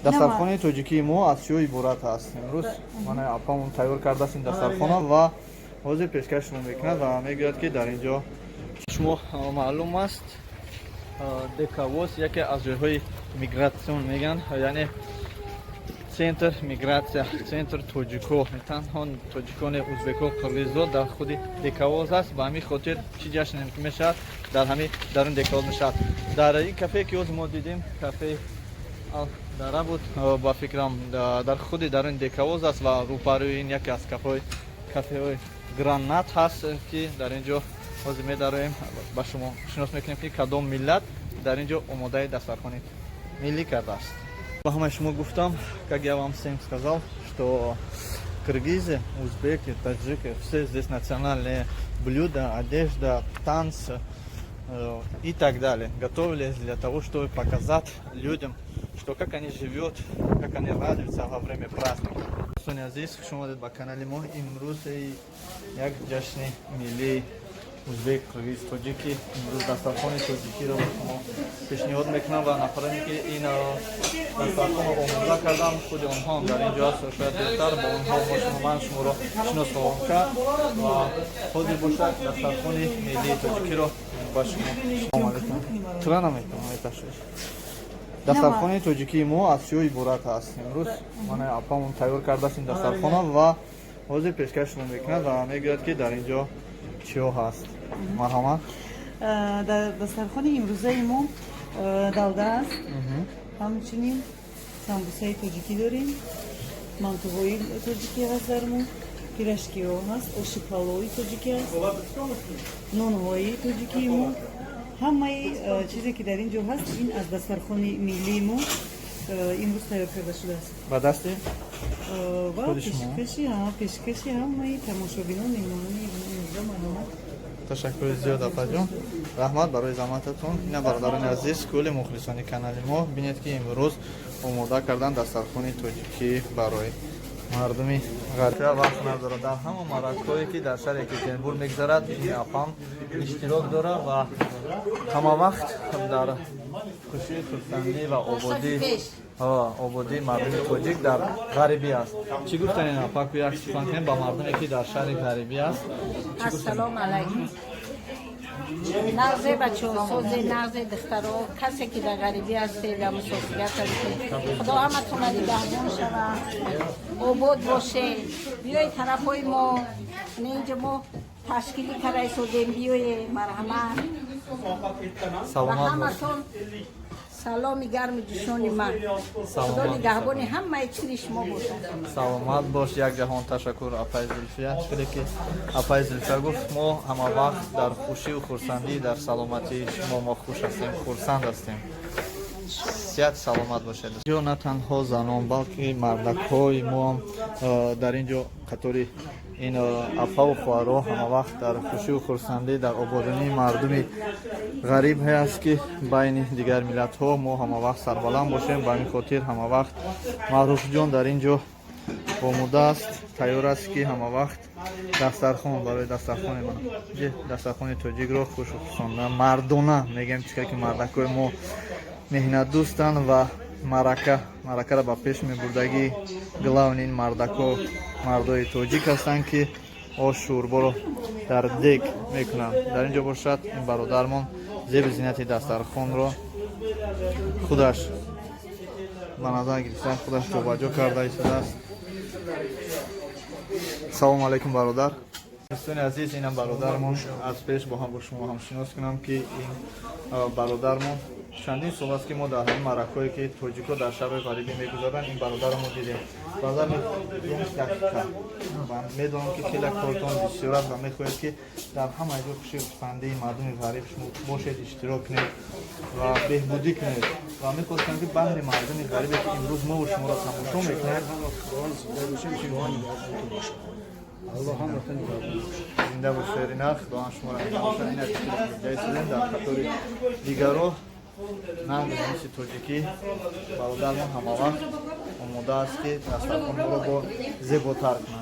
Дастархони тоҷикии мо аз чиҳо иборат аст? Имрӯз мана апамон тайёр кардааст ин дастархона ва ҳозир пешкаш шумо мекунад ва мегӯяд, ки дар ин ҷо шумо маълум аст, Дековоз яке аз ҷойҳои мигратсион мегӯянд, яъне центр мигратсия, центр тоҷико, танҳо тоҷикони, узбеко, қирғизо дар худи Дековоз аст. Ба ҳамин хотир чӣ ҷашне ки мешавад, дар ҳамин дарун Дековоз мешавад. Дар ин кафе, ки ҳозир мо дидем, кафеи Дара буд, ба фикрам, дар худи даруни Дековоз аст ва рӯпарӯи ин яке аз кафеҳои Гранат ҳаст, ки дар ин ҷо ҳозир медароем, ба шумо шинос мекунем, ки кадом миллат дар ин ҷо омодаи дастархони миллӣ кардааст. Ба ҳамаи шумо гуфтам, как я вам всем сказал, что кыргызы, узбеки, таджики, все здесь национальные блюда, одежда, танцы и так далее готовились для того, чтобы показать людям, что как они живут, как они радуются во время праздника. Дӯстони азиз, хуш омадед ба канали мо. Имрӯз як ҷашни миллии узбек, қирғиз, тоҷики. Имрӯз дастархони тоҷикиро ба шумо пешниҳод мекунам ва нафароне, ки ин дастархонро омода кардам, худи онҳо ҳам дар ин ҷо аст. Шояд беҳтар бо онҳо ман шуморо шинос хоҳам кард ва ҳозир бошад, дастархони миллии тоҷикиро ба шумо. Салому алайкум. Тура наметавонам ташвиш. Дастархони тоҷикии мо аз чиҳо иборат аст? Имрӯз мана апамон тайёр кардааст ин дастархона ва ҳозир пешкаш шумо мекунад ва мегӯяд, ки дар ин ҷо чиҳо ҳаст. Марҳамат. Дар дастархони имрӯзаи мо далда аст, ҳамчунин самбусаи тоҷикӣ дорем, мантуҳои тоҷикӣ ҳаст, дар мо пирожкиҳо ҳаст, оши палови тоҷикӣ аст, нонҳои тоҷикии мо. Ҳамаи чизе, ки дар ин ҷо ҳаст, ин аз дастархони миллии мо имрӯз тайёр карда шудааст. Ба дасти Ва худи шумо? пешкаши ҳамаи тамошобинон, меҳмонони имрӯза, марҳамат. Ташаккури зиёд, апаҷон, раҳмат барои заҳмататон. Ина, бародарони азиз, кулли мухлисони канали мо, бинед, ки имрӯз омода кардан дастархони тоҷикӣ барои мардуми ғариб. Вақт надорад, дар ҳама маъракҳое, ки дар шаҳри Екатеринбург мегузарад, ин апам иштирок дорад ва ҳама вақт дар хушии, хурсандӣ ва ободии мардуми тоҷик дар ғарибӣ аст. Чӣ гуфтан, ин апаку як сухан кунем ба мардуме, ки дар шаҳри ғарибӣ аст. Чӣ гуфтан? Ассалому алайкум. Нағзе, бачаҳо, созе, нағзе, духтаро, касе ки дар ғарибӣ ҳастед, дар мусофират ҳастед, Худо ҳаматона нигаҳбон шава, обод боше. Биёед тарафҳои мо, инҷо мо ташкилӣ карда истодем, биёе, марҳамат. Ба Саломат бош. ҳаматон саломи гарми ҷӯшони ман. Худо Саломат. нигаҳбони ҳамаи чизи шумо бошад. Саломат бош. Як ҷаҳон ташаккур, апаи Зулфия. Хеле ки апаи Зулфия гуфт, мо ҳама вақт дар хушию хурсандӣ, дар саломатии шумо мо хуш ҳастем, хурсанд ҳастем. Сиҳат саломат бошед. Ҷо на танҳо занон, балки мардакҳои моам дар ин ҷо қатори ин апаву хоҳарҳо ҳама вақт дар хушию хурсандӣ, дар ободонии мардуми ғариб ҳаст, ки байни дигар миллатҳо мо ҳама вақт сарбаланд бошем. Ба ҳамин хотир ҳама вақт Маъруфҷон дар ин ҷо омода аст, тайёр аст, ки ҳама вақт дастархон барои дастархони ман, дастархони тоҷикро хушу хусонда, мардона мегӯем, чӣ ки мардакҳои мо меҳнатдӯстанд ва маъракаро ба пеш мебурдагӣ. Главный ин мардакҳо, мардои тоҷик ҳастанд, ки ош шӯрборо дар дег мекунанд. Дар ин ҷо бошад, ин бародармон зеби зинати дастархонро худаш ба назар гирифта, худаш ҷобаҷо карда истодааст. Салому алайкум, бародар. Дӯстони азиз, инам бародармон, аз пеш бо ҳам бо шумо ҳамшинос кунам, ки ин бародармон чандин сол аст, ки мо дар ҳамин маъракҳое, ки тоҷикҳо дар шаҳрҳои ғарибӣ мегузаранд, ин бародарро мо дидем. Бародар, як дақиқа, медонам, ки хеле кортон бисёр аст ва мехоҳед, ки дар ҳама ҷо хуши хурсандии мардуми ғариб шумо бошед, иштирок кунед ва беҳбудӣ кунед ва мехостам, ки баҳри мардуми ғарибе, ки имрӯз мову шуморо тамошо мекунем. Аллоҳ ҳаматон нигаҳбон бошад. Зинда бошед, ина Худованд шуморо нигоҳ бошад. Ина истодем дар қатори дигаро, нанги номуси тоҷикӣ. Бародармон ҳамавақт омода аст, ки дастархонро бо зеботар кунад.